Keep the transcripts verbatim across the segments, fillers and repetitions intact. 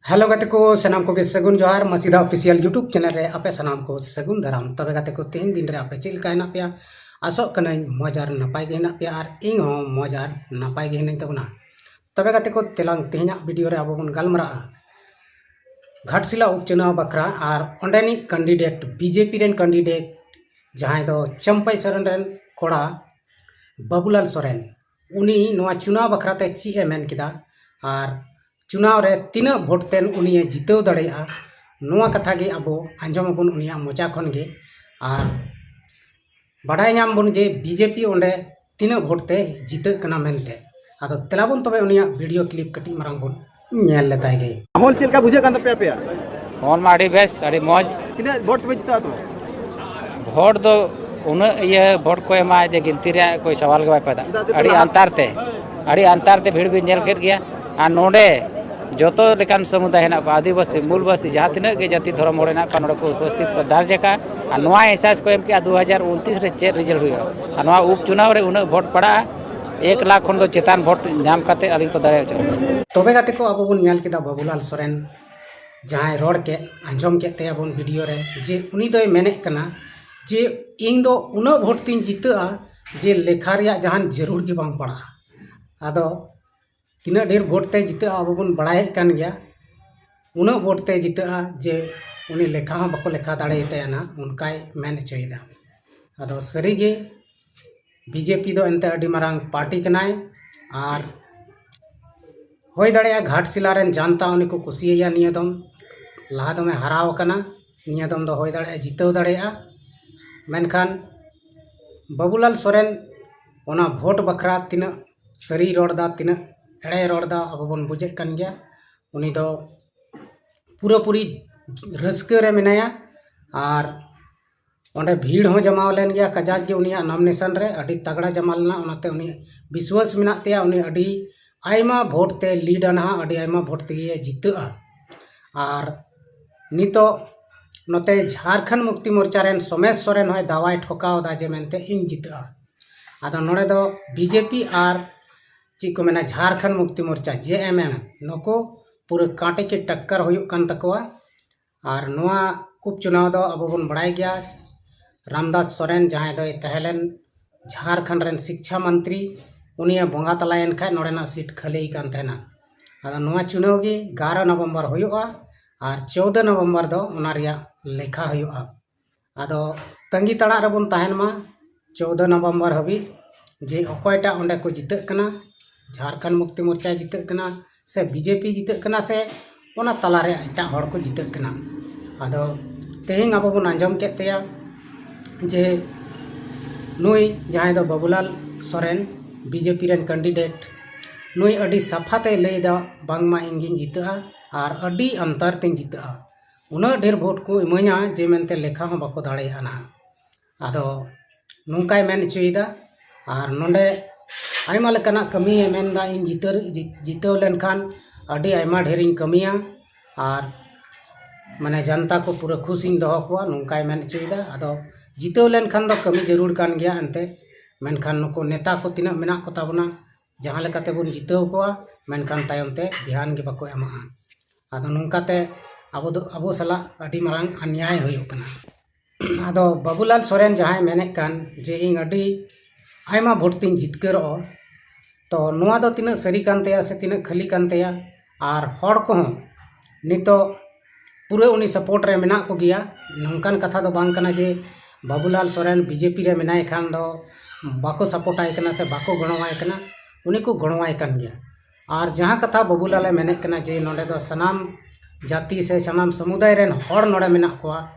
Hello ᱜᱟᱛᱮ ᱠᱚ, ᱥᱟᱱᱟᱢ ᱠᱚᱜᱮ ᱥᱟᱹᱜᱩᱱ ᱡᱚᱦᱟᱨ᱾ ᱢᱟᱹᱥᱤᱫᱟ ᱚᱯᱷᱤᱥᱤᱭᱟᱞ YouTube ᱪᱮᱱᱮᱞ ᱨᱮ ᱟᱯᱮ ᱥᱟᱱᱟᱢ ᱠᱚ ᱥᱟᱹᱜᱩᱱ ᱫᱟᱨᱟᱢ᱾ ᱛᱚᱵᱮ ᱜᱟᱛᱮ ᱠᱚ, ᱛᱮᱦᱮᱧ ᱫᱤᱱ ᱨᱮ ᱟᱯᱮ ᱪᱮᱫ ᱞᱮᱠᱟ ᱦᱮᱱᱟᱜ ᱯᱮᱭᱟ? ᱟᱥᱚᱜ ᱠᱟᱹᱱᱟᱹᱧ ᱢᱚᱡᱽ ᱟᱨ ᱱᱟᱯᱟᱭ ᱜᱮ ᱦᱮᱱᱟᱜ ᱯᱮᱭᱟ, ᱟᱨ ᱤᱧ ᱦᱚᱸ ᱢᱚᱡᱽ ᱟᱨ ᱱᱟᱯᱟᱭ ᱜᱮ ᱦᱮᱱᱟᱹᱧ ᱛᱟᱵᱚᱱᱟ᱾ ᱛᱚᱵᱮ ᱜᱟᱛᱮ ᱠᱚ, ᱛᱮᱞᱟᱝ ᱛᱮᱦᱮᱧᱟᱜ ᱵᱷᱤᱰᱤᱭᱳ ᱨᱮ ᱟᱵᱚ ᱵᱚᱱ ᱜᱟᱞᱢᱟᱨᱟᱜᱼᱟ ᱜᱷᱟᱴᱥᱤᱞᱟ ᱩᱯᱪᱩᱱᱟᱣ ᱵᱟᱠᱷᱨᱟ ᱟᱨ ᱚᱸᱰᱮᱱᱤᱡ ᱠᱮᱱᱰᱤᱰᱮᱴ, ᱵᱤᱡᱮᱯᱤ ᱨᱮᱱ ᱠᱮᱱᱰᱤᱰᱮᱴ, ᱡᱟᱦᱟᱸᱭ ᱫᱚ ᱪᱟᱹᱢᱯᱟᱹᱭ ᱥᱚᱨᱮᱱ ᱨᱮᱱ ᱠᱚᱲᱟ ᱵᱟᱹᱵᱩᱞᱟᱞ ᱥᱚᱨᱮᱱ, ᱩᱱᱤ ᱱᱚᱣᱟ ᱪᱩᱱᱟᱣ ᱵᱟᱠᱷᱨᱟ ᱛᱮ ᱪᱮᱫ ᱮ ᱢᱮᱱ ᱠᱮᱫᱟ ᱟᱨ ᱪᱩᱱᱟᱣ ᱨᱮ ᱛᱤᱱᱟᱹᱜ ᱵᱷᱳᱴ ᱛᱮ ᱩᱱᱤᱭᱮ ᱡᱤᱛᱟᱹᱣ ᱫᱟᱲᱮᱭᱟᱜᱼᱟ, ᱱᱚᱣᱟ ᱠᱟᱛᱷᱟ ᱜᱮ ᱟᱵᱚ ᱟᱸᱡᱚᱢ ᱟᱵᱚᱱ ᱩᱱᱤᱭᱟᱜ ᱢᱚᱪᱟ ᱠᱷᱚᱱ ᱜᱮ᱾ ᱟᱨ ᱵᱟᱰᱟᱭ ᱧᱟᱢ ᱵᱚᱱ ᱡᱮ ᱵᱤᱡᱮᱯᱤ ᱚᱸᱰᱮ ᱛᱤᱱᱟᱹᱜ ᱵᱷᱳᱴ ᱛᱮ ᱡᱤᱛᱟᱹᱜ ᱠᱟᱱᱟ ᱢᱮᱱᱛᱮ᱾ ᱟᱫᱚ ᱫᱮᱞᱟ ᱵᱚᱱ ᱛᱚᱵᱮ ᱩᱱᱤᱭᱟᱜ ᱵᱷᱤᱰᱤᱭᱳ ᱠᱞᱤᱯ ᱠᱟᱹᱴᱤᱡ ᱢᱟᱨᱟᱝ ᱵᱚᱱ ᱧᱮᱞ ᱞᱮᱛᱟᱭ ᱜᱮ᱾ ᱢᱟᱦᱚᱞ ᱪᱮᱫ ᱞᱮᱠᱟ ᱵᱩᱡᱷᱟᱹᱜ ᱠᱟᱱ ᱛᱟᱯᱮᱭᱟ ᱟᱯᱮᱭᱟᱜ? ᱢᱟᱦᱚᱞ ᱢᱟ ᱟᱹᱰᱤ ᱵᱮᱥ, ᱟᱹᱰᱤ ᱢᱚᱡᱽ᱾ ᱛᱤᱱᱟᱹᱜ ᱵᱷᱳᱴ ᱯᱮ ᱡᱤᱛᱟᱹᱜᱼᱟ ᱛᱚᱵᱮ? ᱵᱷᱳᱴ ᱫᱚ ᱩᱱᱟᱹᱜ ᱤᱭᱟᱹ ᱵᱷᱳᱴ ᱠᱚ ᱮᱢᱟ ᱡᱮ ᱜᱤᱱᱛᱤ ᱨᱮᱭᱟᱜ ᱠᱳᱭ ᱥᱟᱣᱟᱞ ᱜᱮ ᱵᱟᱭ ᱯᱟᱭᱫᱟ᱾ ᱪᱮᱫᱟᱜ ᱥᱮ ᱟᱹᱰᱤ ᱞᱟᱦᱟ ᱟᱱᱛᱟᱨ ᱛᱮ, ᱟᱹᱰᱤ ᱟᱱᱛᱟᱨ ᱛᱮ ᱵᱷᱤᱲ ᱵᱤᱱ ᱧᱮᱞ ᱠᱮᱫ ᱜᱮᱭᱟ᱾ ᱟᱨ ᱱᱚᱰᱮ ᱡᱚᱛᱚ ᱞᱮᱠᱟᱱ ᱥᱟᱢᱩᱫᱟᱭ ᱦᱮᱱᱟᱜ ᱠᱚᱣᱟ, ᱟᱹᱫᱤᱵᱟᱹᱥᱤ, ᱢᱩᱞᱵᱟᱹᱥᱤ, ᱡᱟᱦᱟᱸ ᱛᱤᱱᱟᱹᱜ ᱜᱮ ᱡᱟᱹᱛᱤ ᱫᱷᱚᱨᱚᱢ ᱦᱚᱲ ᱦᱮᱱᱟᱜ ᱠᱚᱣᱟ, ᱱᱚᱰᱮ ᱠᱚ ᱩᱯᱚᱥᱛᱷᱤᱛ ᱠᱚ ᱫᱟᱨᱡᱽ ᱟᱠᱟᱫᱼᱟ᱾ ᱟᱨ ᱱᱚᱣᱟ ᱮᱦᱥᱟᱥ ᱠᱚ ᱮᱢ ᱠᱮᱫᱼᱟ ᱫᱩ ᱦᱟᱡᱟᱨ ᱩᱱᱛᱨᱤᱥ ᱨᱮ ᱪᱮᱫ ᱨᱮᱡᱟᱞᱴ ᱦᱩᱭᱩᱜᱼᱟ᱾ ᱟᱨ ᱱᱚᱣᱟ ᱩᱯᱪᱩᱱᱟᱣ ᱨᱮ ᱩᱱᱟᱹᱜ ᱵᱷᱳᱴ ᱯᱟᱲᱟᱜᱼᱟ, ᱮᱠ ᱞᱟᱠᱷ ᱠᱷᱚᱱ ᱫᱚ ᱪᱮᱛᱟᱱ ᱵᱷᱳᱴ ᱧᱟᱢ ᱠᱟᱛᱮ ᱟᱹᱞᱤᱧ ᱠᱚ ᱫᱟᱲᱮ ᱦᱚᱪᱚ᱾ ᱛᱚᱵᱮ ᱜᱟᱛᱮ ᱠᱚ, ᱟᱵᱚ ᱵᱚᱱ ᱧᱮᱞ ᱠᱮᱫᱟ ᱵᱟᱹᱵᱩᱞᱟᱞ ᱥᱚᱨᱮᱱ ᱡᱟᱦᱟᱸᱭ ᱨᱚᱲ ᱠᱮᱫ, ᱟᱸᱡᱚᱢ ᱠᱮᱫ ᱛᱟᱭᱟ ᱵᱚᱱ ᱵᱷᱤᱰᱤᱭᱳ ᱨᱮ, ᱡᱮ ᱩᱱᱤ ᱫᱚᱭ ᱢᱮᱱᱮᱫ ᱠᱟᱱᱟ ᱡᱮ ᱤᱧ ᱫᱚ ᱩᱱᱟᱹᱜ ᱵᱷᱳᱴ ᱛᱤᱧ ᱡᱤᱛᱟᱹᱜᱼᱟ ᱡᱮ ᱞᱮᱠᱷᱟ ᱨᱮᱭᱟᱜ ᱡᱟᱦᱟᱱ ᱡᱟᱹᱨᱩᱲ ᱜᱮ ᱵᱟᱝ ᱯᱟᱲᱟᱜᱼᱟ᱾ ᱟᱫᱚ ᱛᱤᱱᱟᱹᱜ ᱰᱷᱮᱨ ᱵᱷᱳᱴ ᱛᱮ ᱡᱤᱛᱟᱹᱜᱼᱟ ᱟᱵᱚ ᱵᱚᱱ ᱵᱟᱲᱟᱭᱮᱫ ᱠᱟᱱ ᱜᱮᱭᱟ, ᱩᱱᱟᱹᱜ ᱵᱷᱳᱴ ᱛᱮ ᱡᱤᱛᱟᱹᱜᱼᱟ ᱡᱮ ᱩᱱᱤ ᱞᱮᱠᱷᱟ ᱦᱚᱸ ᱵᱟᱠᱚ ᱞᱮᱠᱷᱟ ᱫᱟᱲᱮᱭᱟᱛᱟᱭᱟ ᱱᱟᱜ, ᱚᱱᱠᱟᱭ ᱢᱮᱱ ᱦᱚᱪᱚᱭᱮᱫᱟ᱾ ᱟᱫᱚ ᱥᱟᱹᱨᱤᱜᱮ ᱵᱤᱡᱮᱯᱤ ᱫᱚ ᱮᱱᱛᱮ ᱟᱹᱰᱤ ᱢᱟᱨᱟᱝ ᱯᱟᱨᱴᱤ ᱠᱟᱱᱟᱭ, ᱟᱨ ᱦᱩᱭ ᱫᱟᱲᱮᱭᱟᱜᱼᱟ ᱜᱷᱟᱴᱥᱤᱞᱟ ᱨᱮᱱ ᱡᱟᱱᱛᱟ ᱩᱱᱤ ᱠᱚ ᱠᱩᱥᱤᱭᱟᱭᱟ ᱱᱤᱭᱟᱹ ᱫᱚᱢ᱾ ᱞᱟᱦᱟ ᱫᱚᱢᱮ ᱦᱟᱨᱟᱣ ᱟᱠᱟᱱᱟ, ᱱᱤᱭᱟᱹ ᱫᱚᱢ ᱫᱚ ᱦᱩᱭ ᱫᱟᱲᱮᱭᱟᱜᱼᱟ ᱡᱤᱛᱟᱹᱣ ᱫᱟᱲᱮᱭᱟᱜᱼᱟ᱾ ᱢᱮᱱᱠᱷᱟᱱ ᱵᱟᱹᱵᱩᱞᱟᱞ ᱥᱚᱨᱮᱱ ᱚᱱᱟ ᱵᱷᱳᱴ ᱵᱟᱠᱷᱨᱟ ᱛᱤᱱᱟᱹᱜ ᱥᱟᱹᱨᱤᱭ ᱨᱚᱲ ᱮᱫᱟ, ᱛᱤᱱᱟᱹᱜ ᱮᱲᱮᱭ ᱨᱚᱲ ᱮᱫᱟ, ᱟᱵᱚ ᱵᱚᱱ ᱵᱩᱡᱮᱫ ᱠᱟᱱ ᱜᱮᱭᱟ᱾ ᱩᱱᱤ ᱫᱚ ᱯᱩᱨᱟᱹᱯᱩᱨᱤ ᱨᱟᱹᱥᱠᱟᱹ ᱨᱮ ᱢᱮᱱᱟᱭᱟ᱾ ᱟᱨ ᱚᱸᱰᱮ ᱵᱷᱤᱲ ᱦᱚᱸ ᱡᱟᱢᱟᱣ ᱞᱮᱱ ᱜᱮᱭᱟ ᱠᱟᱡᱟᱠ ᱜᱮ ᱩᱱᱤᱭᱟᱜ ᱱᱚᱢᱤᱱᱮᱥᱚᱱ ᱨᱮ, ᱟᱹᱰᱤ ᱛᱟᱜᱲᱟ ᱡᱟᱢᱟ ᱞᱮᱱᱟ᱾ ᱚᱱᱟᱛᱮ ᱩᱱᱤ ᱵᱤᱥᱣᱟᱥ ᱢᱮᱱᱟᱜ ᱛᱟᱭᱟ, ᱩᱱᱤ ᱟᱹᱰᱤ ᱟᱭᱢᱟ ᱵᱷᱳᱴ ᱛᱮ ᱞᱤᱰ ᱟ ᱱᱟᱦᱟᱜ, ᱟᱹᱰᱤ ᱟᱭᱢᱟ ᱵᱷᱳᱴ ᱛᱮᱜᱮ ᱡᱤᱛᱟᱹᱜᱼᱟ᱾ ᱟᱨ ᱱᱤᱛᱚᱜ ᱱᱚᱛᱮ ᱡᱷᱟᱲᱠᱷᱚᱸᱰ ᱢᱩᱠᱛᱤ ᱢᱳᱨᱪᱟ ᱨᱮᱱ ᱥᱳᱢᱮᱥ ᱥᱚᱨᱮᱱ ᱦᱚᱸᱭ ᱫᱟᱣᱟᱭ ᱴᱷᱚᱠᱟᱣ ᱮᱫᱟ ᱡᱮ ᱢᱮᱱᱛᱮ ᱤᱧ ᱡᱤᱛᱟᱹᱜᱼᱟ᱾ ᱟᱫᱚ ᱱᱚᱰᱮ ᱫᱚ ᱵᱤᱡᱮᱯᱤ ᱟᱨ ᱪᱮᱫ ᱠᱚ ᱢᱮᱱᱟ, ᱡᱷᱟᱲᱠᱷᱚᱸᱰ ᱢᱩᱠᱛᱤ ᱢᱳᱨᱪᱟ, ᱡᱮ ᱮᱢ ᱮᱢ, ᱱᱩᱠᱩ ᱯᱩᱨᱟᱹ ᱠᱟᱸᱴᱮ ᱠᱮ ᱴᱟᱠᱠᱟᱨ ᱦᱩᱭᱩᱜ ᱠᱟᱱ ᱛᱟᱠᱚᱣᱟ᱾ ᱟᱨ ᱱᱚᱣᱟ ᱩᱯᱪᱩᱱᱟᱣ ᱫᱚ ᱟᱵᱚ ᱵᱚᱱ ᱵᱟᱲᱟᱭ ᱜᱮᱭᱟ, ᱨᱟᱢᱫᱟᱥ ᱥᱚᱨᱮᱱ ᱡᱟᱦᱟᱸᱭ ᱫᱚᱭ ᱛᱟᱦᱮᱸ ᱞᱮᱱ ᱡᱷᱟᱲᱠᱷᱚᱸᱰ ᱨᱮᱱ ᱥᱤᱠᱪᱷᱟ ᱢᱚᱱᱛᱨᱤ, ᱩᱱᱤᱭᱮ ᱵᱚᱸᱜᱟ ᱛᱟᱞᱟᱭᱮᱱ ᱠᱷᱟᱡ ᱱᱚᱰᱮᱱᱟᱜ ᱥᱤᱴ ᱠᱷᱟᱹᱞᱤ ᱠᱟᱱ ᱛᱟᱦᱮᱱᱟ᱾ ᱟᱫᱚ ᱱᱚᱣᱟ ᱪᱩᱱᱟᱹᱣ ᱜᱮ ᱮᱜᱟᱨᱚ ᱱᱚᱵᱷᱮᱢᱵᱚᱨ ᱦᱩᱭᱩᱜᱼᱟ ᱟᱨ ᱪᱳᱫᱚ ᱱᱚᱵᱷᱮᱢᱵᱚᱨ ᱫᱚ ᱚᱱᱟ ᱨᱮᱭᱟᱜ ᱞᱮᱠᱷᱟ ᱦᱩᱭᱩᱜᱼᱟ᱾ ᱟᱫᱚ ᱛᱟᱺᱜᱤ ᱛᱟᱲᱟᱜ ᱨᱮᱵᱚᱱ ᱛᱟᱦᱮᱱ ᱢᱟ ᱪᱳᱫᱚ ᱱᱚᱵᱷᱮᱢᱵᱚᱨ ᱦᱟᱹᱵᱤᱡ, ᱡᱮ ᱚᱠᱚᱭᱴᱟᱜ ᱚᱸᱰᱮ ᱠᱚ ᱡᱤᱛᱟᱹᱜ ᱠᱟᱱᱟ, ᱡᱷᱟᱲᱠᱷᱚᱸᱰ ᱢᱩᱠᱛᱤ ᱢᱳᱨᱪᱟ ᱡᱤᱛᱟᱹᱜ ᱠᱟᱱᱟ ᱥᱮ ᱵᱤᱡᱮᱯᱤ ᱡᱤᱛᱟᱹᱜ ᱠᱟᱱᱟ ᱥᱮ ᱚᱱᱟ ᱛᱟᱞᱟᱨᱮ ᱮᱴᱟᱜ ᱦᱚᱲ ᱠᱚ ᱡᱤᱛᱟᱹᱜ ᱠᱟᱱᱟ᱾ ᱟᱫᱚ ᱛᱮᱦᱮᱧ ᱟᱵᱚ ᱵᱚᱱ ᱟᱸᱡᱚᱢ ᱠᱮᱫ ᱛᱟᱭᱟ ᱡᱮ ᱱᱩᱭ ᱡᱟᱦᱟᱸᱭ ᱫᱚ ᱵᱟᱵᱩᱞᱟᱞ ᱥᱚᱨᱮᱱ, ᱵᱤᱡᱮᱯᱤ ᱨᱮᱱ ᱠᱮᱱᱰᱤᱰᱮᱴ, ᱱᱩᱭ ᱟᱹᱰᱤ ᱥᱟᱯᱷᱟ ᱛᱮᱭ ᱞᱟᱹᱭ ᱮᱫᱟ, ᱵᱟᱝᱢᱟ ᱤᱧ ᱜᱤᱧ ᱡᱤᱛᱟᱹᱜᱼᱟ ᱟᱨ ᱟᱹᱰᱤ ᱟᱱᱛᱟᱨ ᱛᱮᱧ ᱡᱤᱛᱟᱹᱜᱼᱟ, ᱩᱱᱟᱹᱜ ᱰᱷᱮᱨ ᱵᱷᱳᱴ ᱠᱚ ᱤᱢᱟᱹᱧᱟ ᱡᱮ ᱢᱮᱱᱛᱮ ᱞᱮᱠᱷᱟ ᱦᱚᱸ ᱵᱟᱠᱚ ᱫᱟᱲᱮᱭᱟᱜᱼᱟ ᱱᱟᱦᱟᱜ᱾ ᱟᱫᱚ ᱱᱚᱝᱠᱟᱭ ᱢᱮᱱ ᱦᱚᱪᱚᱭᱮᱫᱟ᱾ ᱟᱨ ᱱᱚᱰᱮ ᱟᱭᱢᱟ ᱞᱮᱠᱟᱱᱟᱜ ᱠᱟᱹᱢᱤᱭᱮ ᱢᱮᱱᱫᱟ, ᱤᱧ ᱡᱤᱛᱟᱹᱨ-, ᱡᱤ-, ᱡᱤᱛᱟᱹᱣ ᱞᱮᱱᱠᱷᱟᱱ ᱟᱹᱰᱤ ᱟᱭᱢᱟ ᱰᱷᱮᱨᱤᱧ ᱠᱟᱹᱢᱤᱭᱟ ᱟᱨ ᱢᱟᱱᱮ ᱡᱟᱱᱛᱟ ᱠᱚ ᱯᱩᱨᱟᱹ ᱠᱷᱩᱥᱤᱧ ᱫᱚᱦᱚ ᱠᱚᱣᱟ, ᱱᱚᱝᱠᱟᱭ ᱢᱮᱱ ᱦᱚᱪᱚᱭᱮᱫᱟ᱾ ᱟᱫᱚ ᱡᱤᱛᱟᱹᱣ ᱞᱮᱱᱠᱷᱟᱱ ᱫᱚ ᱠᱟᱹᱢᱤ ᱡᱟᱹᱨᱩᱲ ᱠᱟᱱ ᱜᱮᱭᱟ ᱮᱱᱛᱮ, ᱢᱮᱱᱠᱷᱟᱱ ᱱᱩᱠᱩ ᱱᱮᱛᱟ ᱠᱚ ᱛᱤᱱᱟᱹᱜ ᱢᱮᱱᱟᱜ ᱠᱚ ᱛᱟᱵᱚᱱᱟ, ᱡᱟᱦᱟᱸ ᱞᱮᱠᱟᱛᱮ ᱵᱚᱱ ᱡᱤᱛᱟᱹᱣ ᱠᱚᱣᱟ, ᱢᱮᱱᱠᱷᱟᱱ ᱛᱟᱭᱚᱢ ᱛᱮ ᱫᱷᱮᱭᱟᱱ ᱜᱮ ᱵᱟᱠᱚ ᱮᱢᱟᱜᱼᱟ᱾ ᱟᱫᱚ ᱱᱚᱝᱠᱟᱛᱮ ᱟᱵᱚ ᱫᱚ, ᱟᱵᱚ ᱥᱟᱞᱟᱜ ᱟᱹᱰᱤ ᱢᱟᱨᱟᱝ ᱟᱱᱭᱟᱭ ᱦᱩᱭᱩᱜ ᱠᱟᱱᱟ᱾ ᱟᱫᱚ ᱵᱟᱵᱩᱞᱟᱞ ᱥᱚᱨᱮᱱ ᱡᱟᱦᱟᱸᱭ ᱢᱮᱱᱮᱫ ᱠᱟᱱ ᱡᱮ ᱤᱧ ᱟᱹᱰᱤ ᱟᱭᱢᱟ ᱵᱷᱳᱴ ᱛᱤᱧ ᱡᱤᱛᱠᱟᱹᱨᱚᱜᱼᱟ, ᱛᱚ ᱱᱚᱣᱟ ᱫᱚ ᱛᱤᱱᱟᱹᱜ ᱥᱟᱹᱨᱤ ᱠᱟᱱ ᱛᱟᱭᱟ ᱥᱮ ᱛᱤᱱᱟᱹᱜ ᱠᱷᱟᱹᱞᱤ ᱠᱟᱱ ᱛᱟᱭᱟ? ᱟᱨ ᱦᱚᱲ ᱠᱚᱦᱚᱸ ᱱᱤᱛᱚᱜ ᱯᱩᱨᱟᱹ ᱩᱱᱤ ᱥᱟᱯᱳᱨᱴ ᱨᱮ ᱢᱮᱱᱟᱜ ᱠᱚᱜᱮᱭᱟ᱾ ᱱᱚᱝᱠᱟᱱ ᱠᱟᱛᱷᱟ ᱫᱚ ᱵᱟᱝ ᱠᱟᱱᱟ ᱡᱮ ᱵᱟᱵᱩᱞᱟᱞ ᱥᱚᱨᱮᱱ ᱵᱤᱡᱮᱯᱤ ᱨᱮ ᱢᱮᱱᱟᱭ ᱠᱷᱟᱱ ᱫᱚ ᱵᱟᱠᱚ ᱥᱟᱯᱳᱨᱴᱟᱭ ᱠᱟᱱᱟ ᱥᱮ ᱵᱟᱠᱚ ᱜᱚᱲᱚᱣᱟᱭ ᱠᱟᱱᱟ, ᱩᱱᱤ ᱠᱚ ᱜᱚᱲᱚᱣᱟᱭ ᱠᱟᱱ ᱜᱮᱭᱟ᱾ ᱟᱨ ᱡᱟᱦᱟᱸ ᱠᱟᱛᱷᱟ ᱵᱟᱵᱩᱞᱟᱞᱮ ᱢᱮᱱᱮᱫ ᱠᱟᱱᱟ ᱡᱮ ᱱᱚᱰᱮ ᱫᱚ ᱥᱟᱱᱟᱢ ᱡᱟᱹᱛᱤ ᱥᱮ ᱥᱟᱱᱟᱢ ᱥᱟᱢᱩᱫᱟᱭ ᱨᱮᱱ ᱦᱚᱲ ᱱᱚᱰᱮ ᱢᱮᱱᱟᱜ ᱠᱚᱣᱟ,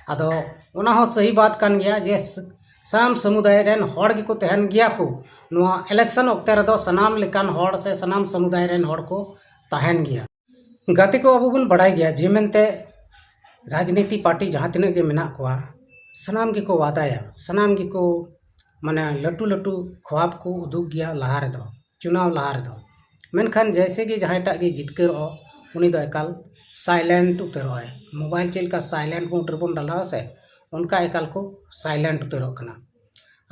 ᱟᱫᱚ ᱚᱱᱟ ᱦᱚᱸ ᱥᱟᱹᱦᱤ ᱵᱟᱛ ᱠᱟᱱ ᱜᱮᱭᱟ ᱡᱮ ᱥᱟᱱᱟᱢ ᱥᱟᱢᱩᱫᱟᱭ ᱨᱮᱱ ᱦᱚᱲ ᱜᱮᱠᱚ ᱛᱟᱦᱮᱱ ᱜᱮᱭᱟ ᱠᱚ᱾ ᱱᱚᱣᱟ ᱤᱞᱮᱠᱥᱚᱱ ᱚᱠᱛᱮ ᱨᱮᱫᱚ ᱥᱟᱱᱟᱢ ᱞᱮᱠᱟᱱ ᱦᱚᱲ ᱥᱮ ᱥᱟᱱᱟᱢ ᱥᱟᱢᱩᱫᱟᱭ ᱨᱮᱱ ᱦᱚᱲ ᱠᱚ ᱛᱟᱦᱮᱱ ᱜᱮᱭᱟ᱾ ᱜᱟᱛᱮ ᱠᱚ, ᱟᱵᱚ ᱵᱚᱱ ᱵᱟᱲᱟᱭ ᱜᱮᱭᱟ ᱡᱮ ᱢᱮᱱᱛᱮ ᱨᱟᱡᱽᱱᱤᱛᱤ ᱯᱟᱨᱴᱤ ᱡᱟᱦᱟᱸ ᱛᱤᱱᱟᱹᱜ ᱜᱮ ᱢᱮᱱᱟᱜ ᱠᱚᱣᱟ, ᱥᱟᱱᱟᱢ ᱜᱮᱠᱚ ᱣᱟᱫᱟᱭᱟ, ᱥᱟᱱᱟᱢ ᱜᱮᱠᱚ ᱢᱟᱱᱮ ᱞᱟᱹᱴᱩ ᱞᱟᱹᱴᱩ ᱠᱷᱣᱟᱵ ᱠᱚ ᱩᱫᱩᱜ ᱜᱮᱭᱟ ᱞᱟᱦᱟ ᱨᱮᱫᱚ, ᱪᱩᱱᱟᱣ ᱞᱟᱦᱟ ᱨᱮᱫᱚ᱾ ᱢᱮᱱᱠᱷᱟᱱ ᱡᱮᱭᱥᱮ ᱜᱮ ᱡᱟᱦᱟᱸᱭᱴᱟᱜ ᱜᱮ ᱡᱤᱛᱠᱟᱹᱨᱚᱜ, ᱩᱱᱤ ᱫᱚ ᱮᱠᱟᱞ ᱥᱟᱭᱞᱮᱱᱴ ᱩᱛᱟᱹᱨᱚᱜ ᱟᱭ᱾ ᱢᱳᱵᱟᱭᱤᱞ ᱪᱮᱫ ᱞᱮᱠᱟ ᱥᱟᱭᱞᱮᱱᱴ ᱢᱳᱰ ᱨᱮᱵᱚᱱ ᱰᱟᱞᱟᱣᱟ ᱥᱮ, ᱚᱱᱠᱟ ᱮᱠᱟᱞ ᱠᱚ ᱥᱟᱭᱞᱮᱱᱴ ᱩᱛᱟᱹᱨᱚᱜ ᱠᱟᱱᱟ᱾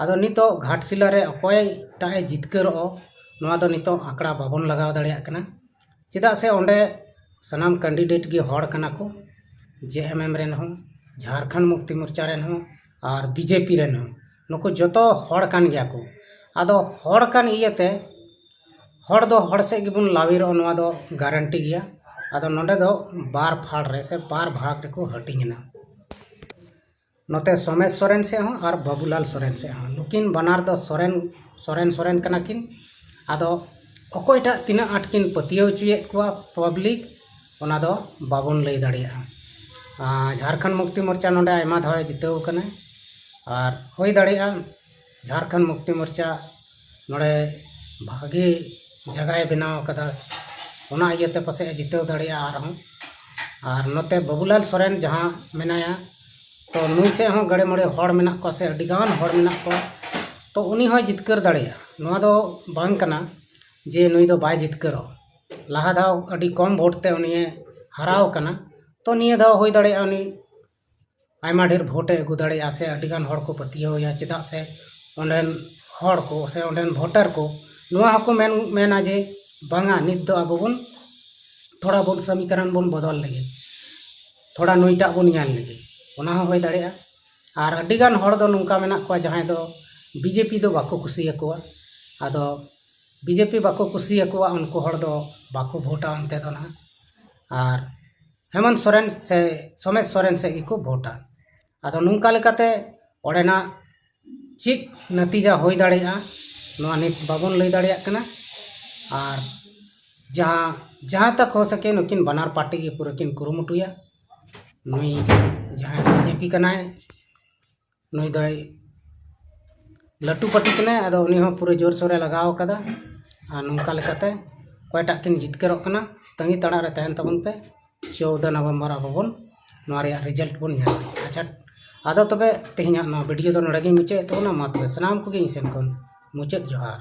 ᱟᱫᱚ ᱱᱤᱛᱚᱜ ᱜᱷᱟᱴᱥᱤᱞᱟ ᱨᱮ ᱚᱠᱚᱭᱴᱟᱜ ᱮ ᱡᱤᱛᱠᱟᱹᱨᱚᱜ, ᱱᱚᱣᱟ ᱫᱚ ᱱᱤᱛᱚᱜ ᱟᱸᱠᱲᱟ ᱵᱟᱵᱚᱱ ᱞᱟᱜᱟᱣ ᱫᱟᱲᱮᱭᱟᱜ ᱠᱟᱱᱟ᱾ ᱪᱮᱫᱟᱜ ᱥᱮ ᱚᱸᱰᱮ ᱥᱟᱱᱟᱢ ᱠᱮᱱᱰᱤᱰᱮᱴ ᱜᱮ ᱦᱚᱲ ᱠᱟᱱᱟ ᱠᱚ᱾ ᱡᱮ ᱮᱢ ᱮᱢ ᱨᱮᱱ ᱦᱚᱸ, ᱡᱷᱟᱲᱠᱷᱚᱸᱰ ᱢᱩᱠᱛᱤ ᱢᱳᱨᱪᱟ ᱨᱮᱱ ᱦᱚᱸ, ᱟᱨ ᱵᱤᱡᱮᱯᱤ ᱨᱮᱱ ᱦᱚᱸ, ᱱᱩᱠᱩ ᱡᱚᱛᱚ ᱦᱚᱲ ᱠᱟᱱ ᱜᱮᱭᱟ ᱠᱚ᱾ ᱟᱫᱚ ᱦᱚᱲ ᱠᱟᱱ ᱤᱭᱟᱹᱛᱮ ᱦᱚᱲ ᱫᱚ ᱦᱚᱲ ᱥᱮᱫ ᱜᱮᱵᱚᱱ ᱞᱟᱣᱤᱨᱚᱜᱼᱟ, ᱱᱚᱣᱟ ᱫᱚ ᱜᱟᱨᱮᱱᱴᱤ ᱜᱮᱭᱟ᱾ ᱟᱫᱚ ᱱᱚᱰᱮ ᱫᱚ ᱵᱟᱨ ᱯᱷᱟᱲ ᱨᱮ ᱥᱮ ᱵᱟᱨ ᱵᱷᱟᱜᱽ ᱨᱮᱠᱚ ᱦᱟᱹᱴᱤᱧ ᱮᱱᱟ᱾ ᱱᱚᱛᱮ ᱥᱚᱢᱮᱥ ᱥᱚᱨᱮᱱ ᱥᱮᱫ ᱦᱚᱸ ᱟᱨ ᱵᱟᱹᱵᱩᱞᱟᱞ ᱥᱚᱨᱮᱱ ᱥᱮᱫ ᱦᱚᱸ, ᱱᱩᱠᱤᱱ ᱵᱟᱱᱟᱨ ᱫᱚ ᱥᱚᱨᱮᱱ ᱥᱚᱨᱮᱱ ᱥᱚᱨᱮᱱ ᱠᱟᱱᱟ ᱠᱤᱱ᱾ ᱟᱫᱚ ᱚᱠᱚᱭᱴᱟᱜ ᱛᱤᱱᱟᱹᱜ ᱟᱸᱴ ᱠᱤᱱ ᱯᱟᱹᱛᱭᱟᱹᱣ ᱦᱚᱪᱚᱭᱮᱫ ᱠᱚᱣᱟ ᱯᱟᱵᱽᱞᱤᱠ, ᱚᱱᱟ ᱫᱚ ᱵᱟᱵᱚᱱ ᱞᱟᱹᱭ ᱫᱟᱲᱮᱭᱟᱜᱼᱟ᱾ ᱟᱨ ᱡᱷᱟᱲᱠᱷᱚᱸᱰ ᱢᱩᱠᱛᱤ ᱢᱳᱨᱪᱟ ᱱᱚᱰᱮ ᱟᱭᱢᱟ ᱫᱷᱟᱣᱮ ᱡᱤᱛᱟᱹᱣ ᱠᱟᱱᱟᱭ, ᱟᱨ ᱦᱩᱭ ᱫᱟᱲᱮᱭᱟᱜᱼᱟ ᱡᱷᱟᱲᱠᱷᱚᱸᱰ ᱢᱩᱠᱛᱤ ᱢᱳᱨᱪᱟ ᱱᱚᱰᱮ ᱵᱷᱟᱜᱮ ᱡᱟᱭᱜᱟᱭ ᱵᱮᱱᱟᱣ ᱠᱟᱫᱟ, ᱚᱱᱟ ᱤᱭᱟᱹᱛᱮ ᱯᱟᱥᱮᱡ ᱮ ᱡᱤᱛᱟᱹᱣ ᱫᱟᱲᱮᱭᱟᱜᱼᱟ ᱟᱨᱦᱚᱸ᱾ ᱟᱨ ᱱᱚᱛᱮ ᱵᱟᱹᱵᱩᱞᱟᱞ ᱥᱚᱨᱮᱱ ᱡᱟᱦᱟᱸ ᱢᱮᱱᱟᱭᱟ, ᱛᱚ ᱱᱩᱭ ᱥᱮᱫ ᱦᱚᱸ ᱜᱟᱹᱲᱮ ᱢᱚᱲᱮ ᱦᱚᱲ ᱢᱮᱱᱟᱜ ᱠᱚᱣᱟ ᱥᱮ ᱟᱹᱰᱤ ᱜᱟᱱ ᱦᱚᱲ ᱢᱮᱱᱟᱜ ᱠᱚᱣᱟ, ᱛᱚ ᱩᱱᱤ ᱦᱚᱸᱭ ᱡᱤᱛᱠᱟᱹᱨ ᱫᱟᱲᱮᱭᱟᱜᱼᱟ᱾ ᱱᱚᱣᱟ ᱫᱚ ᱵᱟᱝ ᱠᱟᱱᱟ ᱡᱮ ᱱᱩᱭ ᱫᱚ ᱵᱟᱭ ᱡᱤᱛᱠᱟᱹᱨᱚᱜ᱾ ᱞᱟᱦᱟ ᱫᱷᱟᱣ ᱟᱹᱰᱤ ᱠᱚᱢ ᱵᱷᱳᱴ ᱛᱮ ᱩᱱᱤᱭᱮ ᱦᱟᱨᱟᱣ ᱠᱟᱱᱟ, ᱛᱚ ᱱᱤᱭᱟᱹ ᱫᱷᱟᱣ ᱦᱩᱭ ᱫᱟᱲᱮᱭᱟᱜᱼᱟ ᱩᱱᱤ ᱟᱭᱢᱟ ᱰᱷᱮᱨ ᱵᱷᱳᱴ ᱮ ᱟᱹᱜᱩ ᱫᱟᱲᱮᱭᱟᱜᱼᱟ ᱥᱮ ᱟᱹᱰᱤ ᱜᱟᱱ ᱦᱚᱲ ᱠᱚ ᱯᱟᱹᱛᱭᱟᱹᱣ ᱮᱭᱟ, ᱪᱮᱫᱟᱜ ᱥᱮ ᱚᱸᱰᱮᱱ ᱦᱚᱲ ᱠᱚ ᱥᱮ ᱚᱸᱰᱮᱱ ᱵᱷᱳᱴᱟᱨ ᱠᱚ ᱱᱚᱣᱟ ᱦᱚᱸᱠᱚ ᱢᱮᱱ ᱢᱮᱱᱟ ᱡᱮ ᱵᱟᱝᱟ, ᱱᱤᱛ ᱫᱚ ᱟᱵᱚ ᱵᱚᱱ ᱛᱷᱚᱲᱟ ᱵᱚᱱ ᱥᱚᱢᱤᱠᱚᱨᱚᱱ ᱵᱚᱱ ᱵᱚᱫᱚᱞ ᱞᱮᱜᱮ, ᱛᱷᱚᱲᱟ ᱱᱩᱭᱴᱟᱜ ᱵᱚᱱ ᱧᱮᱞ ᱞᱮᱜᱮ, ᱚᱱᱟ ᱦᱚᱸ ᱦᱩᱭ ᱫᱟᱲᱮᱭᱟᱜᱼᱟ᱾ ᱟᱨ ᱟᱹᱰᱤ ᱜᱟᱱ ᱦᱚᱲ ᱫᱚ ᱱᱚᱝᱠᱟ ᱢᱮᱱᱟᱜ ᱠᱚᱣᱟ ᱡᱟᱦᱟᱸᱭ ᱫᱚ ᱵᱤᱡᱮᱯᱤ ᱫᱚ ᱵᱟᱠᱚ ᱠᱩᱥᱤᱭᱟᱠᱚᱣᱟ᱾ ᱟᱫᱚ ᱵᱤᱡᱮᱯᱤ ᱵᱟᱠᱚ ᱠᱩᱥᱤᱭᱟᱠᱚᱣᱟ, ᱩᱱᱠᱩ ᱦᱚᱲ ᱫᱚ ᱵᱟᱠᱚ ᱵᱷᱳᱴᱟ ᱚᱱᱛᱮ ᱫᱚ ᱱᱟᱦᱟᱜ᱾ ᱟᱨ ᱦᱮᱢᱚᱱᱛ ᱥᱚᱨᱮᱱ ᱥᱮ ᱥᱚᱢᱮᱥ ᱥᱚᱨᱮᱱ ᱥᱮᱫ ᱜᱮᱠᱚ ᱵᱷᱳᱴᱟ᱾ ᱟᱫᱚ ᱱᱚᱝᱠᱟ ᱞᱮᱠᱟᱛᱮ ᱚᱸᱰᱮᱱᱟᱜ ᱪᱮᱫ ᱱᱟᱛᱤᱡᱟ ᱦᱩᱭ ᱫᱟᱲᱮᱭᱟᱜᱼᱟ, ᱱᱚᱣᱟ ᱱᱤᱛ ᱵᱟᱵᱚᱱ ᱞᱟᱹᱭ ᱫᱟᱲᱮᱭᱟᱜ ᱠᱟᱱᱟ᱾ ᱟᱨ ᱡᱟᱦᱟᱸ ᱡᱟᱦᱟᱸ ᱛᱟᱠ ᱦᱳ ᱥᱟᱠᱮ ᱱᱩᱠᱤᱱ ᱵᱟᱱᱟᱨ ᱯᱟᱨᱴᱤ ᱜᱮ ᱯᱩᱨᱟᱹ ᱠᱤᱱ ᱠᱩᱨᱩᱢᱩᱴᱩᱭᱟ᱾ ᱱᱩᱭ ᱡᱟᱦᱟᱸᱭ ᱵᱤᱡᱮᱯᱤ ᱠᱟᱱᱟᱭ, ᱱᱩᱭ ᱫᱚᱭ ᱞᱟᱹᱴᱩ ᱯᱟᱹᱴᱤ ᱠᱟᱱᱟᱭ, ᱟᱫᱚ ᱩᱱᱤ ᱦᱚᱸ ᱯᱩᱨᱟᱹ ᱡᱳᱨᱥᱳᱨᱮ ᱞᱟᱜᱟᱣ ᱟᱠᱟᱫᱟ᱾ ᱟᱨ ᱱᱚᱝᱠᱟ ᱞᱮᱠᱟᱛᱮ ᱚᱠᱚᱭᱴᱟᱜ ᱠᱤᱱ ᱡᱤᱛᱠᱟᱹᱨᱚᱜ ᱠᱟᱱᱟ, ᱛᱟᱺᱜᱤ ᱛᱟᱲᱟᱜ ᱨᱮ ᱛᱟᱦᱮᱱ ᱛᱟᱵᱚᱱ ᱯᱮ᱾ ᱪᱳᱫᱟ ᱱᱚᱵᱷᱮᱢᱵᱚᱨ ᱟᱵᱚ ᱵᱚᱱ ᱱᱚᱣᱟ ᱨᱮᱭᱟᱜ ᱨᱮᱡᱟᱞᱴ ᱵᱚᱱ ᱧᱟᱢᱟ᱾ ᱟᱪᱪᱷᱟ, ᱟᱫᱚ ᱛᱚᱵᱮ ᱛᱮᱦᱮᱧᱟᱜ ᱱᱚᱣᱟ ᱵᱷᱤᱰᱤᱭᱳ ᱫᱚ ᱱᱚᱰᱮ ᱜᱮᱧ ᱢᱩᱪᱟᱹᱫᱮᱫ ᱛᱟᱵᱚᱱᱟ᱾ ᱢᱟ ᱛᱚᱵᱮ ᱥᱟᱱᱟᱢ ᱠᱚᱜᱮ ᱤᱧ ᱥᱮᱱ ᱠᱷᱚᱱ ᱢᱩᱪᱟᱹᱫ ᱡᱚᱦᱟᱨ᱾